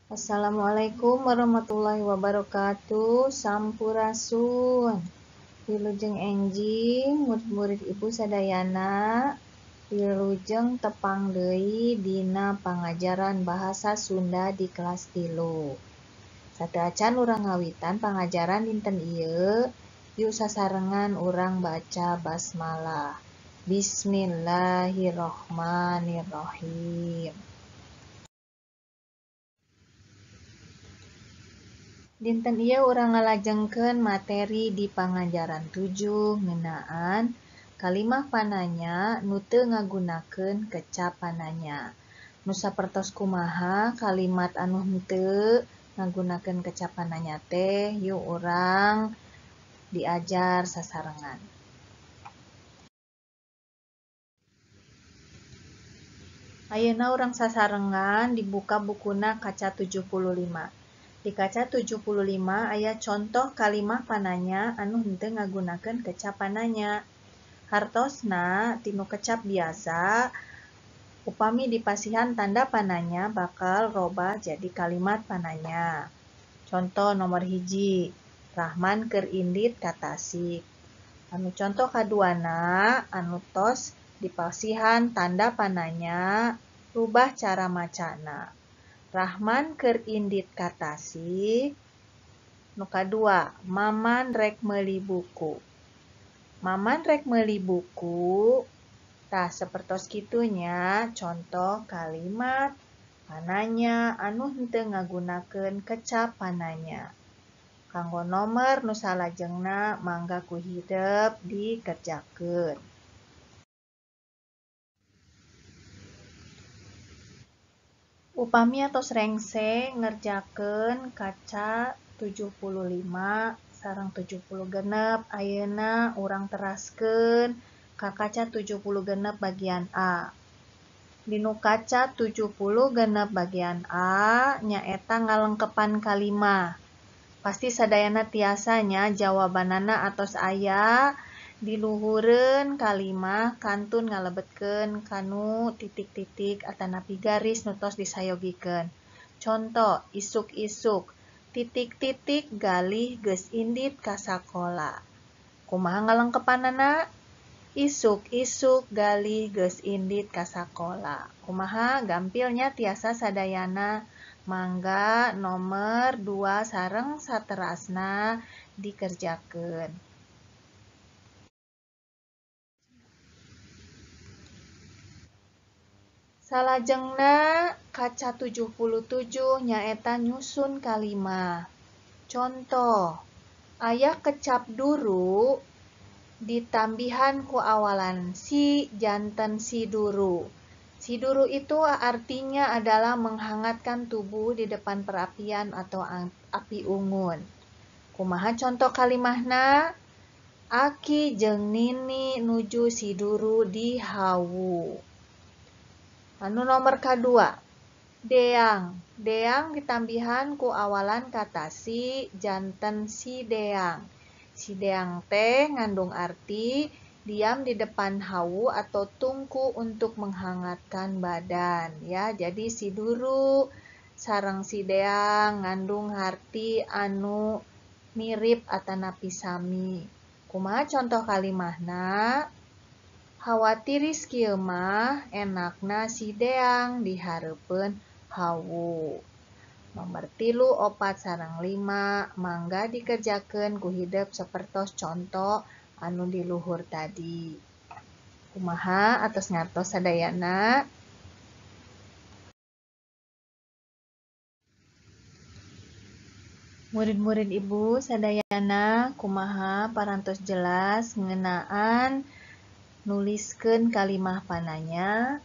Assalamualaikum warahmatullahi wabarakatuh. Sampurasun. Wilujeng enjing murid-murid Ibu sadayana. Wilujeng tepang deui dina pangajaran bahasa Sunda di kelas 3. Sateuacan urang ngawitan pangajaran dinten ieu, yuk sasarengan urang baca basmalah. Bismillahirrohmanirrohim. Dinten ieu urang ngalajengkeun materi di pangajaran 7 ngeunaan kalimah pananya nu teu ngagunakeun kecap pananya. Nu sapertos kumaha kalimat anu henteu ngagunakeun kecap pananya teh, yuk urang diajar sasarengan. Ayeuna urang sasarengan dibuka bukuna kaca 75. Di kaca 75 aya contoh kalimah pananya anu henteu ngagunakeun kecap pananya. Hartosna tinu kecap biasa upami dipasihan tanda pananya bakal robah jadi kalimat pananya. Contoh nomor 1, Rahman keur indit ka Tasik. Anu contoh kaduana anu tos dipasihan tanda pananya rubah cara macana. Rahman keur indit ka Tasik. Nu kadua, Maman rek meuli buku. Maman rek meuli buku. Tah sapertos kitu nya contoh kalimat pananya anu henteu ngagunakeun kecap pananya. Kanggo nomor nu salajengna mangga ku hidep dikerjakeun. Upami atos rengse ngerjakeun kaca 75 sareng 76, ayeuna urang teraskeun ka kaca 76 bagian A. Dinu kaca 76 bagian A nyaeta ngalengkepan kalimah. Pasti sadayana tiasanya jawabanana atos aya diluhureun kalimah kantun ngalebetkeun kanu titik-titik atanapi garis nu tos disayogikeun. Contoh, isuk-isuk titik-titik galih geus indit ka sakola. Kumaha ngalengkepanana? Isuk-isuk galih geus indit ka sakola. Kumaha gampilnya tiasa sadayana? Mangga nomor 2 sareng saterasna dikerjakeun. Salajengna kaca 77 nyaeta nyusun kalimah. Contoh, aya kecap duru ditambihan ku awalan si janten si duru. Si duru itu artinya adalah menghangatkan tubuh di depan perapian atau api unggun. Kumaha contoh kalimahna? Aki jeung nini nuju si duru di hawu. Anu nomor kadua, deang. Deang ditambihan ku awalan kata si janten si deang. Si deang teh ngandung arti diam di depan hawu atau tungku untuk menghangatkan badan ya. Jadi si duru sareng si deang ngandung arti anu mirip atanapi sami. Kumaha contoh kalimahna? Hawa tiris kieu mah enakna si deang dihareupeun hawu. Nomor 3, 4 sareng 5 mangga dikerjakeun ku hidep sapertos contoh anu di luhur tadi. Kumaha atos ngartos sadayana? Murid-murid Ibu sadayana, kumaha parantos jelas ngeunaan nuliskeun kalimah pananya,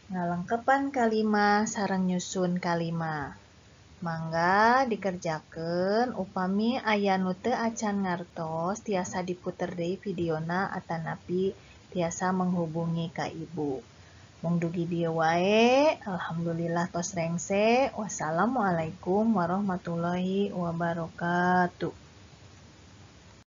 ngalengkepan kalimah sareng nyusun kalimah. Mangga dikerjakeun upami aya nu teu acan ngartos tiasa diputer deui videona atanapi tiasa menghubungi ka Ibu. Mung dugi dieu wae, alhamdulillah tos rengse. Wassalamualaikum warahmatullahi wabarakatuh.